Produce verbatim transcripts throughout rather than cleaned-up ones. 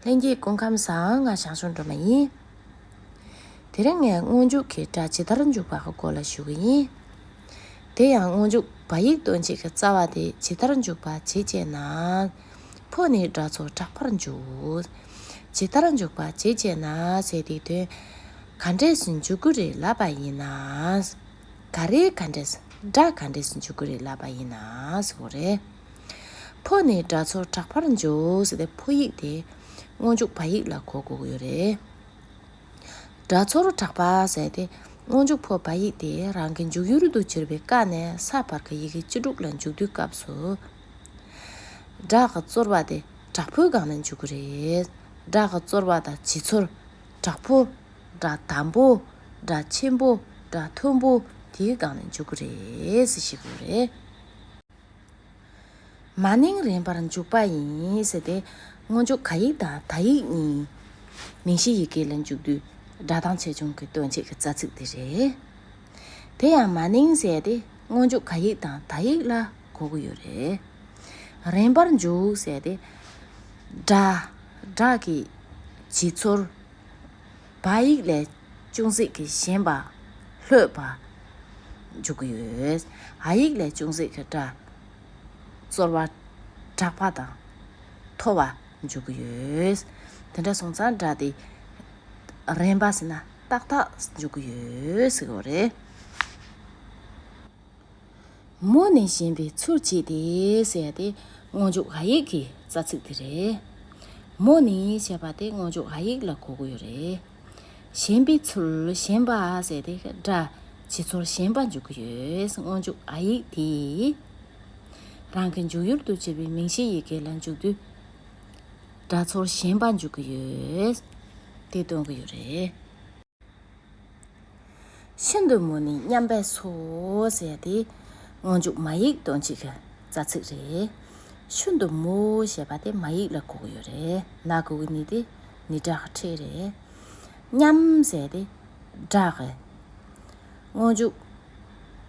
ལྷན་རྒྱས་སྐུ་ཁམས་བཟང་། ང་ཞང་ཞུང་སྒྲོལ་མ་ཡིན། དེ་རིང་ངས་སྔོན་འཇུག་གི་སྒྲ་ཇི་ལྟར་འཇུག་པ་གི་སྐོར་ལ་ཞུ་གི་ཡིན། དེ་ཡང་སྔོན་འཇུག་བ་ཡིག་སྟོན་བྱེད་ཀྱི་རྩ་བ་དེ་ཇི་ལྟར་འཇུག་པ་ཇི་བྱས་ན། ཕོ་ནི་སྒྲ་ཚོར་དྲག་པར་འཇུག་ཇི་ལྟར་འཇུག་པ་ཇི་བྱས་ན་ཟེར་དེའི་དོན། ག་འདྲས་སུ་འཇུག་གི་རེད་ལབ་པ་ཡིན་ན། ག་རེ་ག་འདྲས་སྒྲ་ག་འདྲས་སུ་འཇུག་གི་རེད་ལབ་པ་ཡིན་ན་ཟེར་གོ་རེད། ཕོ་ནི་སྒྲ་ཚོར་དྲག་པར་འཇུག་ཟེར་ཏེ་ཕོ་ཡིག་དེ་སྔོན་འཇུག་བ་ཡིག་ལ་གོ་དགོས་ཀྱི་ཡོད་རེད། སྒྲ་ཚོར་དྲག་པ་ཟེར་ཏེ་སྔོན་འཇུག་ཕོ་བ་ཡིག་དེ་རང་གི་འཇུག་ཡུལ་དུ་གྱུར་པའི་ཀ་ནས་ས་བར་གྱི་ཡི་གེ་བཅུ་དྲུག་ལ་འཇུག་དུས་སྐབས་སུ། སྒྲ་གི་རྩོལ་བ་དེ་དྲག་པོའི་སྒང་ནས་འཇུག་གི་རེད། སྒྲ་གི་རྩོལ་བ་དང་ཇི་ཚོར། དྲག་པོ། སྒྲ་དམ་པོ། སྒྲ་ཆེན་པོ། སྒྲ་མཐོན་པོ། དེའི་སྒང་ནས་འཇུག་གི་རེད་ཟེར་ཞུ་གི་ཡོད་རེད། མ་ནིང་རན་པར་འཇུག་པ་ཡིན་ཟེར་ཏེ། སྔོན་འཇུག་ག་ཡིག་དང་ད་ཡིག་གཉིས། མིང་གཞི་ཡི་གེ་ལ་འཇུག་དུས་སྒྲ་གདངས་ཆེ་ཆུང་གི་སྟོན་བྱེད་ཀྱི་རྩ་ཚིག་དེ་རེད། དེ་ཡང་མ་ནིང་ཟེར་ཏེ་སྔོན་འཇུག་ག་ཡིག་དང་ད་ཡིག་ལ་གོ་གི་ཡོད་རེད། རན་པར་འཇུག་ཟེར་ཏེ། སྒྲ། སྒྲ་གི་ཇི་ཚོར། བ་ཡིག་ལས་ཅུང་ཟད་ཀྱིས་ཞན་པ། ལྷོད་པ། འཇུག་གི་ཡོད། འ་ཡིག་ལས་ཅུང་ཟད་ཀྱིས་སྒྲ། རྩོལ་བ། དྲག་པ་དང་། མཐོ་བ། འཇུག་གི་ཡོད། དེ་འདྲ་སོང་ཙང་སྒྲ་དེ། རན་པ་ཟེར་ན་ཏག་ཏག་འཇུག་གི་ཡོད་ཟེར་གྱི་ཡོད་རེད། མོ་ནི་ཞན་པའི་ཚུལ་བྱེད་དེ་ཟེར་ཏེ་སྔོན་འཇུག་འ་ཡིག་གི་རྩ་ཚིག་དེ་རེད། མོ་ནི་ཞེས་པ་དེ་སྔོན་འཇུག་འ་ཡིག་ལ་གོ་གི་ཡོད་རེད། ཞན་པའི་ཚུལ། ཞན་པ་ཟེར་ཏེ་སྒྲ་ཇི་ཚོར་ཞན་པ་འཇུག་གི་ཡོད། སྔོན་འཇུག་འ་ཡིག་དེ་རང་གི་འཇུག་ཡུལ་དུ་བྱེད་པའི་མིང་གཞི་ཡི་གེ་ལ་འཇུག་དུས་སྒྲ་ཚོར་ཞན་པ་འཇུག་གི་ཡོད། དེ་སྟོན་གྱི་ཡོད་རེད། ཤིན་ཏུ་མོ་ནི་མཉམ་པས་སོ་ཟེར་ཏེ་སྔོན་འཇུག་མ་ཡིག་སྟོན་བྱེད་ཀྱི་རྩ་ཚིག་རེད། ཤིན་ཏུ་མོ་ཞེས་པ་དེ་མ་ཡིག་ལ་གོ་གི་ཡོད་རེད། ན་གོ་གི་ནི་དེ་ནི་སྒྲ་གི་ཕྲད་རེད། མཉམ་ཟེར་ཏེ་སྒྲ་གི་སྔོན་འཇུག་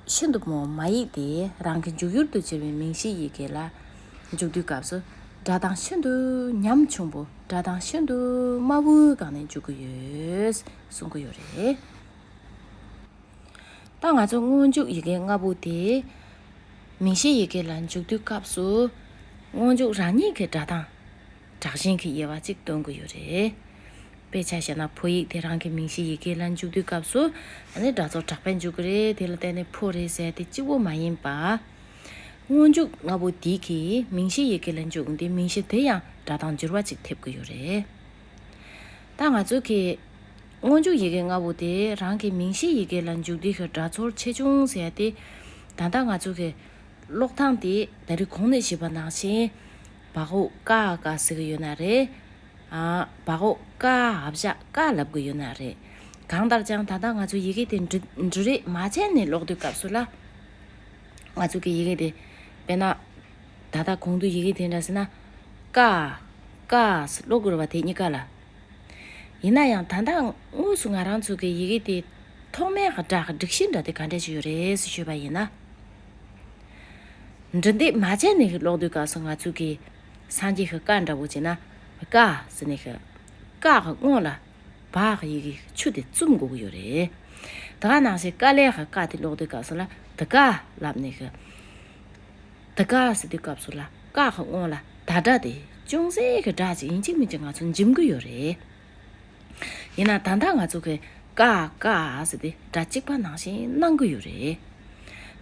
ཤིན་ཏུ་མོ་མ་ཡིག་དེ་རང་གི་འཇུག་ཡུལ་དུ་གྱུར་པའི་མིང་གཞི་ཡི་གེ་ལ་འཇུག་དུས་སྐབས་སུ་སྒྲ་གདངས་ཤིན་ཏུ་ཉམ་ཆུང་པོ། སྒྲ་གདངས་ཤིན་ཏུ་དམའ་བོའི་སྒང་ནས་འཇུག་གི་ཡོད་གསུང་གི་ཡོད་རེད། ད་ང་ཚོ་སྔོན་འཇུག་ཡི་གེ་ལྔ་པོ་དེ་མིང་གཞི་ཡི་གེ་ལ་འཇུག་དུས་སྐབས་སུ་སྔོན་འཇུག་རང་ཉིད་ཀྱི་སྒྲ་གདངས་དྲག་ཞན་གྱི་དབྱེ་བ་གཅིག་སྟོན་གྱི་ཡོད་རེད། དཔེ་ཆ་བཞག་ན་ཕོ་ཡིག་དེ་རང་གི་མིང་གཞི་ཡི་གེ་ལ་འཇུག་དུས་སྐབས་སུ་ཨ་ནི་སྒྲ་ཚོར་དྲག་པས་འཇུག་གི་རེད། དེ་ལ་བརྟེན་ནས་ཕོ་རེད་ཟེར་དེ་གཅིག་པོ་མ་ཡིན་པ། སྔོན་འཇུག་ལྔ་པོ་དེ་གིས་མིང་གཞི་ཡི་གེ་ལ་འཇུག་འདི་མིང་གཞི་དེ་ཡང་སྒྲ་གདངས་འགྱུར་བ་གཅིག་ཐེབས་ཀྱི་ཡོད་རེད། ད་ང་ཚོ་གི་སྔོན་འཇུག་ཡི་གེ་ལྔ་པོ་དེ་རང་གི་མིང་གཞི་ཡི་གེ་ལ་འཇུག་དུས་ཀྱི་སྒྲ་ཚོར་ཆེ་ཆུང་ཟེར་ཏེ། ད་ལྟ་ང་ཚོ་གི་ཀློག་སྟངས་དེ་ད་རེས་གོང་ནས་ཞུས་པ་ནང་བཞིན་བ་འོག་ཀ་ཀ་ཟེར་གི་ཡོད་ན་རེད། ཨ། བ་འོག་ཀ་བཞག་ཀ་ལབ་གི་ཡོད་ན་རེད། གང་ལྟར་ཀྱང་ད་ལྟ་ང་ཚོ་ཡི་གེ་དེ་འབྲི་འབྲི་རེས་མ་བྱས་ནས་ཀློག་དུས་སྐབས་སུ་ལ། ང་ཚོ་གི་ཡི་གེ་དེ། དཔེར་ན། ད་ལྟ་གོང་དུ་ཡི་གེ་དེ་འདྲ་ཟེར་ན། ཀ། ཀ་ཟེར་ཀློག་དགོས་རེད་པ་དེ་གཉིས་ཀ་ལ། ཡིན་ན་ཡང་ད་ལྟ་དངོས་སུ་ང་རང་ཚོ་གི་ཡི་གེ་དེ་ཐོག་མའི་སྒྲ་གི་སྒྲིག་གཞི་འདྲ་དེ་ག་འདྲ་ཞིག་ཡོད་རེད་ཟེར་ཞུས་པ་ཡིན་ན། འབྲི་འདེབས་མ་བྱས་ནས་ཀློག་དུས་སྐབས་སུ་ང་ཚོ་གི་སངས་རྒྱས་ཀྱི་བཀའ་འདྲ་བོ་བྱས་ན། ཀ་ཟེར་ནས་ཀྱི། ཀ་གི་སྔོན་ལ། བ་གི་ཡི་གེ་ཆུ་དེ་བཙུམ་དགོས་ཀྱི་ཡོད་རེད། དེ་ག་ནང་བཞིན་དཀའ་ལས་ཀྱི་དཀའ་དེ་ཀློག་དུས་སྐབས་སུ་ལ་དི་ཀ་ལབ་ནས་ཀྱི། དི་ཀ་ཟེར་དུས་སྐབས་སུ་ལ་ཀ་གི་སྔོན་ལ་ད་སྒྲ་དེ་ཅུང་ཟད་ཀྱི་སྒྲ་ཅིག་ཡིན་གཅིག་མིན་གཅིག་ང་ཚོ་འཇིམ་གྱི་ཡོད་རེད། ཡིན་ན་ད་ལྟ་ང་ཚོ་གི་ཀ་ཀ་ཟེར་དེ་སྒྲ་གཅིག་པ་ནང་བཞིན་གནང་གི་ཡོད་རེད།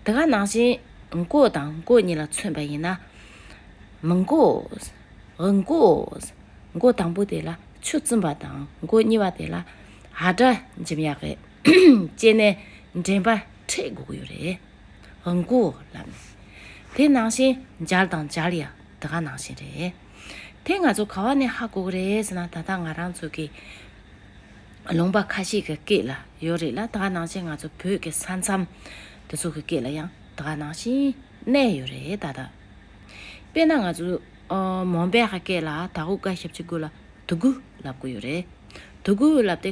དེ་ག་ནང་བཞིན་མགོ་དང་མགོ་གཉིས་ལ་མཚོན་པ་ཡིན་ན། མི་མགོ། འི་མགོ། མགོ་དང་པོ་དེ་ལ་ཆུ་བཙུམ་པ་དང་མགོ་གཉིས་པ་དེ་ལ་འ་སྒྲ་འཇིམ་ཡག་གི་སྐྱེས་ནས་འདྲེན་པ་འཕྲད་དགོས་ཀྱི་ཡོད་རེད། འི་མགོ་ལབ་ནས། དེ་ནང་བཞིན་འཇལ་དང་འཇལ་ཡ་དེ་ག་ནང་བཞིན་རེད། དེ་ང་ཚོ་ག་བ་ནས་ཧ་གོ་གི་རེད་ཟེར་ན་ད་ལྟ་ང་རང་ཚོ་གི་ལུང་པ་ཁ་ཤས་ཀྱི་སྐད་ལ་ཡོད་རེད་ལ། དེ་ག་ནང་བཞིན་ང་ཚོ་བོད་ཀྱི་ས་མཚམས་དེ་ཚོ་གི་སྐད་ལ་ཡང་དེ་ག་ནང་བཞིན་གནས་ཡོད་རེད་ད་ལྟ། དཔེར་ན་ང་ཚོ་ཨ་མོན་པའི་ཁ་སྐད་ལ་ད་གུ་ཀ་ཞབས་ཀྱུ་གུ་ལ་དུ་གུ་ལབ་གི་ཡོད་རེད། དུ་གུ་ལབ་དེ་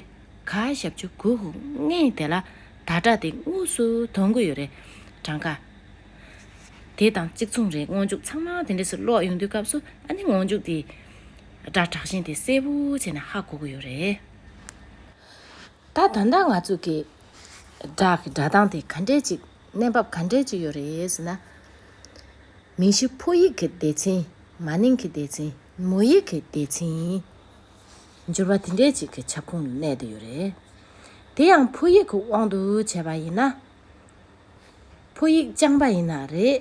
ག་ཞབས་ཀྱུ་གུ་གུ་ངེས་དེ་ལ་ད་སྒྲ་དེ་དངོས་སུ་ཐོན་གི་ཡོད་རེད། གྲངས་ཀ་དེ་དང་གཅིག་མཚུངས་རེད། སྔོན་འཇུག་ཚང་མ་དེ་འདྲས་སུ་ཀློག་ཡོང་དུས་སྐབས་སུ་ཨ་ནི་སྔོན་འཇུག་དེ་ སྒྲ་དྲག་ཞན་དེ་གསལ་པོ་བྱས་ནས་ཧ་གོ་གི་ཡོད་རེད། ད་ད་ལྟ་ང་ཚོ་གི་སྒྲ་གི་སྒྲ་གདངས་དེ་ག་འདྲས་ཅིག་གནས་བབ་ག་འདྲས་ཅིག་ཡོད་རེད་ཟེར་ན། མིང་གཞི་ཕོ་ཡིག་གི་སྡེ་ཚན། མ་ནིང་གི་སྡེ་ཚན། མོ་ཡིག་གི་སྡེ་ཚན། འགྱུར་བ་དེ་འདྲས་ཅིག་གི་ཁྱབ་ཁོངས་ལ་གནས་བསྡད་ཡོད་རེད། དེ་ཡང་ཕོ་ཡིག་གི་དབང་དུ་བྱས་པ་ཡིན་ན། ཕོ་ཡིག་རྐྱང་པ་ཡིན་ན་རེད།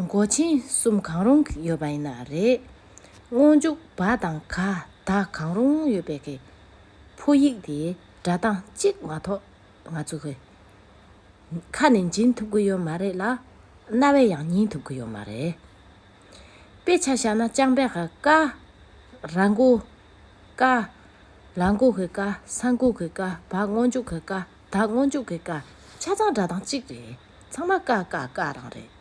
མགོ་ཆེན་གསུམ་གང་རུང་ཡོད་པ་ཡིན་ན་རེད། སྔོན་འཇུག་བ་དང་ག་ད་གང་རུང་ཡོད་པའི་གི་ཕོ་ཡིག་དེ་སྒྲ་གདངས་གཅིག་མ་གཏོགས་ང་ཚོ་གི་ཁ་ནས་འབྱིན་ཐུབ་ཀྱི་ཡོད་མ་རེད་ལ། རྣ་བས་ཡང་ཉན་ཐུབ་ཀྱི་ཡོད་མ་རེད། དཔེ་ཆ་བཞག་ན་རྐྱང་པའི་ཁ་ཀ། ར་མགོ། ཀ། ལ་མགོ་གི་ཀ། ས་མགོ་གི་ཀ། བ་སྔོན་འཇུག་གི་ཀ། ད་སྔོན་འཇུག་གི་ཀ། ཆ་ཚང་སྒྲ་གདངས་གཅིག་རེད། ཚང་མ་ཀ་ཀ་ཀ་རང་རེད།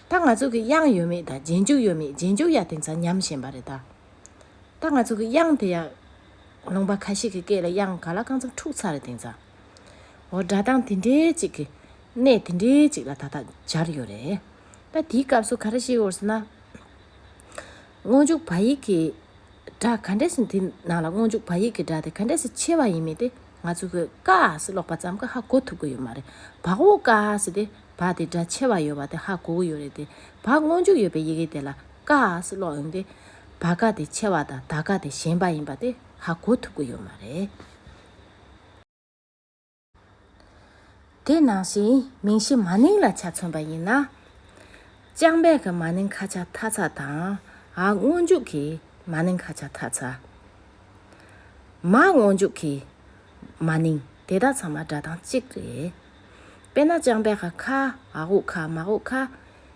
ད་ང་ཚོ་གི་དབྱངས་ཡོད་མེད་དང་རྗེས་འཇུག་ཡོད་མེད། རྗེས་འཇུག་ཡ་དེང་སང་ཉམས་ཞན་པ་རེད་ད། ད་ང་ཚོ་གི་དབྱངས་དེ་ཡང་ལུང་པ་ཁ་ཤས་ཀྱི་སྐད་ལ་དབྱངས་ག་ལ་གང་འཚམ་འཁྲུག་ཚར་རེད་དེང་སང་། འོ་སྒྲ་གདངས་དེ་འདྲའི་གཅིག་གི་གནས་དེ་འདྲའི་གཅིག་ལ་ད་ལྟ་སྦྱར་ཡོད་རེད། ད་དེའི་སྐབས་སུ་ག་རེ་བཤད་ཡོད་ཟེར་ན། སྔོན་འཇུག་བ་ཡིག་གི་སྒྲ་ག་འདྲས་སེ་དེ་ནང་ལ་སྔོན་འཇུག་བ་ཡིག་གི་སྒྲ་དེ་ག་འདྲས་སེ་ཆེ་བ་ཡིན་མིན་དེ་ང་ཚོ་གི་ཀ་ཟེར་ཀློག་པ་ཙམ་གྱིས་ཧ་གོ་ཐུབ་ཀྱི་ཡོད་མ་རེད། བ་འོག་ཀ་ཟེར་དེ་བ་དེ་སྒྲ་ཆེ་བ་ཡོད་པ་དེ་ཧ་གོ་གི་ཡོད་རེད་དེ། བ་སྔོན་འཇུག་ཡོད་པའི་ཡི་གེ་དེ་ལ་ཀ་ཟེར་ཀློག་ཡོང་དུས། བ་ག་དེ་ཆེ་བ་དང་ད་ག་དེ་ཞན་པ་ཡིན་པ་དེ་ཧ་གོ་ཐུབ་ཀྱི་ཡོད་མ་རེད། དེ་ནང་བཞིན་མིང་གཞི་མ་ནིང་ལ་ཆ་མཚོན་པ་ཡིན་ན། རྐྱང་པའི་གི་མ་ནིང་ཁ་ཆ་ཐ་ཚ་དང་། འ་སྔོན་འཇུག་གི་མ་ནིང་ཁ་ཆ་ཐ་ཚ། མ་སྔོན་འཇུག་གི་མ་ནིང་དེ་དག་ཚང་མ་སྒྲ་གདངས་གཅིག་རེད། དཔེར་ན་རྐྱང་པའི་ཁ་ཁ། འ་འོག་ཁ། མ་འོག་ཁ།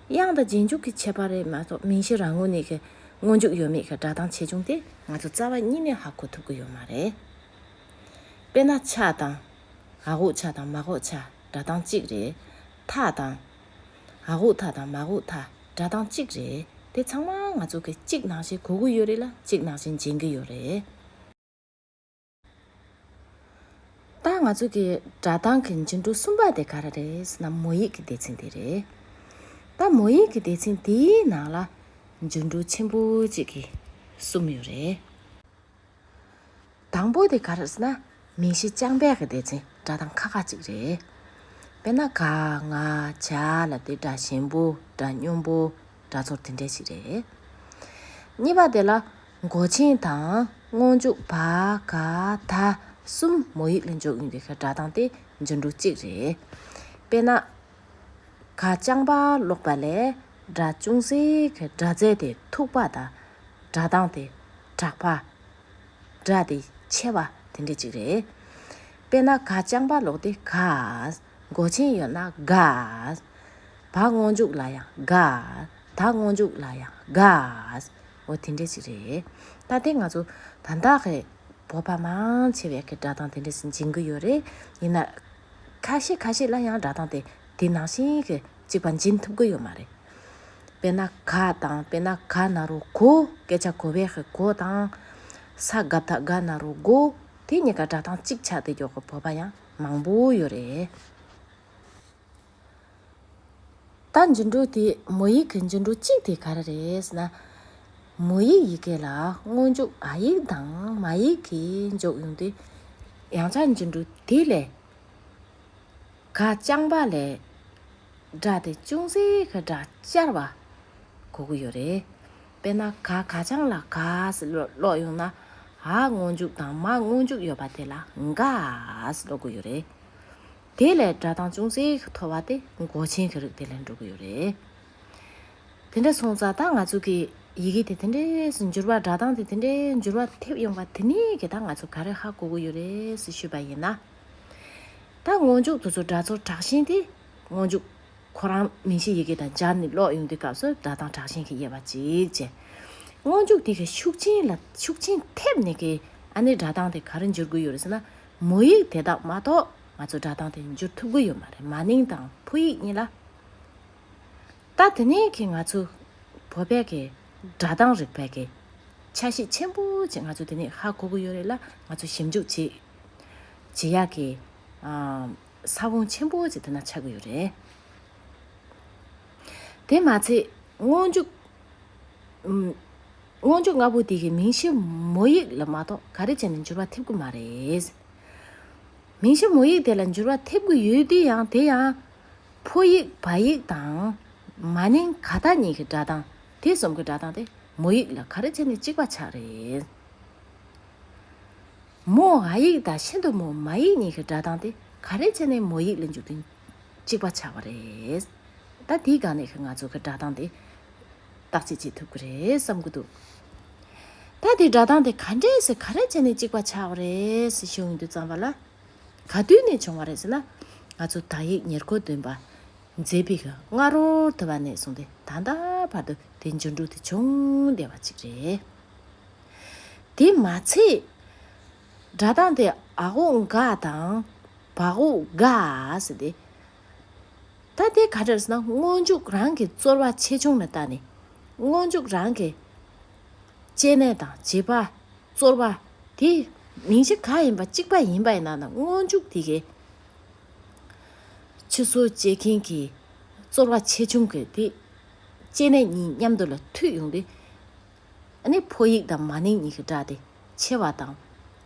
དབྱངས་དང་རྗེས་འཇུག་གི་ཁྱད་པར་རེད་མ་གཏོགས་མིང་གཞི་རང་ངོས་ནས་ཀྱི་སྔོན་འཇུག་ཡོད་མེད་ཀྱི་སྒྲ་གདངས་ཆེ་ཆུང་དེ་ང་ཚོ་རྩ་བ་ཉིད་ནས་ཧ་གོ་ཐུབ་ཀྱི་ཡོད་མ་རེད། དཔེར་ན་ཆ་དང་། འ་འོག་ཆ་དང་མ་འོག་ཆ་སྒྲ་གདངས་གཅིག་རེད། ཐ་དང་། འ་འོག་ཐ་དང་མ་འོག་ཐ་སྒྲ་གདངས་གཅིག་རེད། དེ་ཚང་མ་ང་ཚོ་གི་གཅིག་ནང་བཞིན་གོ་གི་ཡོད་རེད་ལ་གཅིག་ནང་བཞིན་འབྱིན་གི་ཡོད་རེད། ད་ང་ཚོ་གི་སྒྲ་གདངས་ཀྱི་འགྱུར་འགྲོས་གསུམ་པ་དེ་ག་རེ་རེད་ཟེར་ན་མོ་ཡིག་གི་སྡེ་ཚན་དེ་རེད། ད་མོ་ཡིག་གི་སྡེ་ཚན་དེའི་ནང་ལ་འགྱུར་འགྲོས་ཆེན་པོ་གཅིག་གི་གསུམ་ཡོད་རེད། དང་པོ་དེ་ག་རེ་ཟེར་ན་མིང་གཞི་རྐྱང་པའི་གི་སྡེ་ཚན་སྒྲ་གདངས་ཁ་ཁ་གཅིག་རེད། དཔེར་ན་ག་ང་བྱ་ལབ་དེ་སྒྲ་ཞན་པོ་སྒྲ་སྙོམས་པོ་སྒྲ་ཚོར་དེ་འདྲས་ཞིག་རེད། གཉིས་པ་དེ་ལ་མགོ་ཆེན་དང་སྔོན་འཇུག་བ་ག་ད་གསུམ་མོ་ཡིག་ལ་འཇུག་ཡོང་དུས་ཀྱི་སྒྲ་གདངས་དེ་འགྱུར་འགྲོས་གཅིག་རེད། དཔེར་ན། ག་རྐྱང་པ་ཀློག་པ་ལས་སྒྲ་ཅུང་ཟད་ཀྱི་སྒྲ་རྫས་དེ་མཐུག་པ་དང་སྒྲ་གདངས་དེ་དྲག་པ། སྒྲ་དེ་ཆེ་བ་དེ་འདྲ་ཅིག་རེད། དཔེར་ན་ག་རྐྱང་པ་ཀློག་དེ་ག་མགོ་ཆེན་ཡོད་ན་ག་བ་སྔོན་འཇུག་ལ་ཡང་ག་ད་སྔོན་འཇུག་ལ་ཡང་ག་འོ་དེ་འདྲ་ཅིག་རེད། ད་དེ་ང་ཚོ་ད་ལྟ་གི་བོད་པ་མང་ཆེ་བས་ཀྱི་སྒྲ་གདངས་དེ་འདྲ་ཞིག་འབྱིན་གྱི་ཡོད་རེད། ཡིན་ན། ཁ་ཤས་ཁ་ཤས་ལ་ཡང་སྒྲ་གདངས་དེ་དེ་ནང་བཞིན་གྱི་གཅིག་པ་འབྱིན་ཐུབ་ཀྱི་ཡོད་མ་རེད། དཔེར་ན་ག་དང་དཔེར་ན་ག་ན་རོ་གོ་སྐད་ཆ་གོ་བའི་གི་གོ་དང་། ས་ག་བཏགས་སྒ་ན་རོ་སྒོ། དེ་གཉིས་ཀ་སྒྲ་གདངས་གཅིག་ཆགས་བསྡད་ཀྱོག་གི་བོད་པ་ཡང་མང་པོ་ཡོད་རེད། ད་འགྱུར་འགྲོས་དེ་མོ་ཡིག་གི་འགྱུར་འགྲོས་གཅིག་དེ་ག་རེ་རེད་ཟེར་ན། མོ་ཡིག་ཡི་གེ་ལ་སྔོན་འཇུག་འ་ཡིག་དང་མ་ཡིག་གིས་འཇུག་ཡོང་དུས། ཡང་བསྐྱར་འགྱུར་འགྲོས་དེ་ལས། ག་རྐྱང་པ་ལས་སྒྲ་དེ་ཅུང་ཟད་ཀྱི་སྒྲ་གཅར་བ་གོ་གི་ཡོད་རེད། དཔེར་ན་ག་ག་རྐྱང་ལ་ག་ཟེར་ཀློག་ཀློག་ཡོང་ན་འ་སྔོན་འཇུག་དང་མ་སྔོན་འཇུག་ཡོད་པ་དེ་ལ་ག་ཟེར་ཀློག་གི་ཡོད་རེད། དེ་ལས་སྒྲ་གདངས་ཅུང་ཟད་ཀྱི་མཐོ་བ་དེ་མགོ་ཆེན་གྱི་རིགས་དེ་ལ་འགྲོ་གི་ཡོད་རེད། དེ་འདྲ་སོང་ཙང་ད་ང་ཚོ་གི་ཡི་གེ་དེ་དེ་འདྲས་སུ་འགྱུར་བ་སྒྲ་གདངས་དེ་དེ་འདྲས་འགྱུར་བ་ཐེབས་ཡོང་བ་དེ་ནས་གི་ད་ང་ཚོ་ག་རེ་ཧ་གོ་གི་ཡོད་རེད་ཟེར་ཞུས་པ་ཡིན་ན། ད་སྔོན་འཇུག་དེ་ཚོ་སྒྲ་ཚོར་དྲག་ཞན་དེ་སྔོན་འཇུག་ཁོ་རང་མིང་གཞི་ཡི་གེ་དང་སྦྱར་ནས་ཀློག་ཡོང་དུས་སྐབས་སུ་སྒྲ་གདངས་དྲག་ཞན་གྱི་དབྱེ་བ་གཅིག་བྱས། སྔོན་འཇུག་དེ་གི་ཤུགས་ཆེན་ལ་ཤུགས་ཆེན་ཐེབས་ནས་གི་ཨ་ནི་སྒྲ་གདངས་དེ་ག་རེ་འགྱུར་གི་ཡོད་རེད་ཟེར་ན། མོ་ཡིག་དེ་དག་མ་གཏོགས་ང་ཚོ་སྒྲ་གདངས་དེ་འགྱུར་ཐུབ་གི་ཡོད་མ་རེད། མ་ནིང་དང་ཕོ་ཡིག་གཉིས་ལ། ད་དེ་ནས་ཀྱི་ང་ཚོ་བོད་པའི་གི་སྒྲ་གདངས་རིག་པའི་གི་ཆ་ཤས་ཆེན་པོ་ཅིག་ང་ཚོ་དེ་ནས་ཧ་གོ་གི་ཡོད་རེད་ལ། ང་ཚོ་ཞིབ་འཇུག་བྱེད་བྱེད་ཡག་གི་ཨ་ས་བོན་ཆེན་པོ་ཅིག་དེ་ན་ཆགས་ཀྱི་ཡོད་རེད། དེ་མ་ཚད་སྔོན་འཇུག་ཨམ། སྔོན་འཇུག་ལྔ་པོ་དེ་གི་མིང་གཞི་མོ་ཡིག་ལ་མ་གཏོགས་ག་རེ་བྱས་ནས་འགྱུར་བ་ཐེབས་ཀྱི་མ་རེད། མིང་གཞི་མོ་ཡིག་དེ་ལ་འགྱུར་བ་ཐེབས་ཀྱི་ཡོད་དུས་ཡང་དེ་ཡང་ཕོ་ཡིག་བ་ཡིག་དང་མ་ནིང་ག་ད་གཉིས་ཀྱི་སྒྲ་གདངས་དེ་གསུམ་གྱི་སྒྲ་གདངས་དེ་མོ་ཡིག་ལ་ག་རེ་བྱས་ནས་གཅིག་པ་ཆགས་རེད། མོ་འ་ཡིག་དང་ཤིན་ཏུ་མོ་མ་ཡིག་གཉིས་ཀྱི་སྒྲ་གདངས་དེ་ག་རེ་བྱས་ནས་མོ་ཡིག་ལ་འཇུག་དུས་གཅིག་པ་ཆགས་པ་རེད། ད་དེའི་སྒང་ནས་ང་ཚོ་གི་སྒྲ་གདངས་དེ་བརྟག་དཔྱད་བྱེད་ཐུབ་ཀྱི་རེད་བསམ་གྱི་འདུག་ད་དེ་སྒྲ་གདངས་དེ་ག་འདྲས་སེ་ག་རེ་བྱས་ནས་གཅིག་པ་ཆགས་པ་རེད་ཟེར་ཞུ་ཡོང་དུས་ཙམ་པ་ལ། ག་དུས་ནས་བྱུང་བ་རེད་ཟེར་ན། ང་ཚོ་དག་ཡིག་ཉེར་མཁོ་བདུན་པ་མཛད་པའི་སྔ་རོལ་དུ་བ་ནས་བཟུང་སྟེ་ད་ལྟ་བར་དུ་དེ་འགྱུར་འགྲོས་དེ་བྱུང་བསྡད་པ་ཅིག་རེད། དེ་མ་ཚད། སྒྲ་གདངས་དེ་འ་འོག་འག་དང་བ་འོག་ག་ཟེར་ཏེ། ད་དེ་ག་འདྲ་ཟེར་ན་སྔོན་འཇུག་རང་གི་རྩོལ་བ་ཆེ་ཆུང་ལ་བལྟས་ནས། སྔོན་འཇུག་རང་གི་སྐྱེ་གནས་དང་བྱེད་པ། རྩོལ་བ་དེ་མིང་གཞི་ག་ཡིན་པ་གཅིག་པ་ཡིན་པ་ཡིན་ན་ན་སྔོན་འཇུག་དེ་གའི་ཆུ་སོ་སྐྱེ་མཁན་གྱི་རྩོལ་བ་ཆེ་ཆུང་གི་དེ་སྐྱེ་གནས་གཉིས་མཉམ་དུ་ལ་མཐུད་ཡོང་དུས། ཨ་ནི་ཕོ་ཡིག་དང་མ་ནིང་གཉིས་ཀྱི་སྒྲ་དེ་ཆེ་བ་དང་།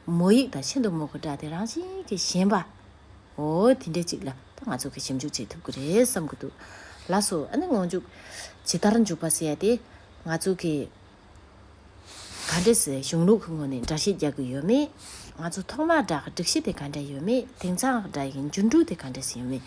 མོ་ཡིག་དང་ཤིན་ཏུ་མོ་གི་སྒྲ་དེ་རང་བཞིན་གྱིས་ཞན་པ། འོ་དེ་འདྲ་ཅིག་ལ་ད་ང་ཚོ་གི་ཞིབ་འཇུག་བྱེད་ཐུབ་ཀྱི་རེད་བསམ་གྱི་འདུག་ལགས་སོ། ཨ་ནི་སྔོན་འཇུག་ཇི་ལྟར་འཇུག་པ་ཟེར་ཡ་དེ་ང་ཚོ་གི་ག་འདྲས་སེ་གཞུང་ལུགས་ཀྱི་ངོས་ནས་འགྲེལ་བཤད་རྒྱག་གི་ཡོད་མེད། ང་ཚོ་ཐོག་མར་སྒྲ་གི་སྒྲིག་གཞི་དེ་ག་འདྲ་ཡོད་མེད། དེང་སང་སྒྲ་ཡི་འགྱུར་འགྲོས་དེ་ག་འདྲས་སེ་ཡོད་མེད།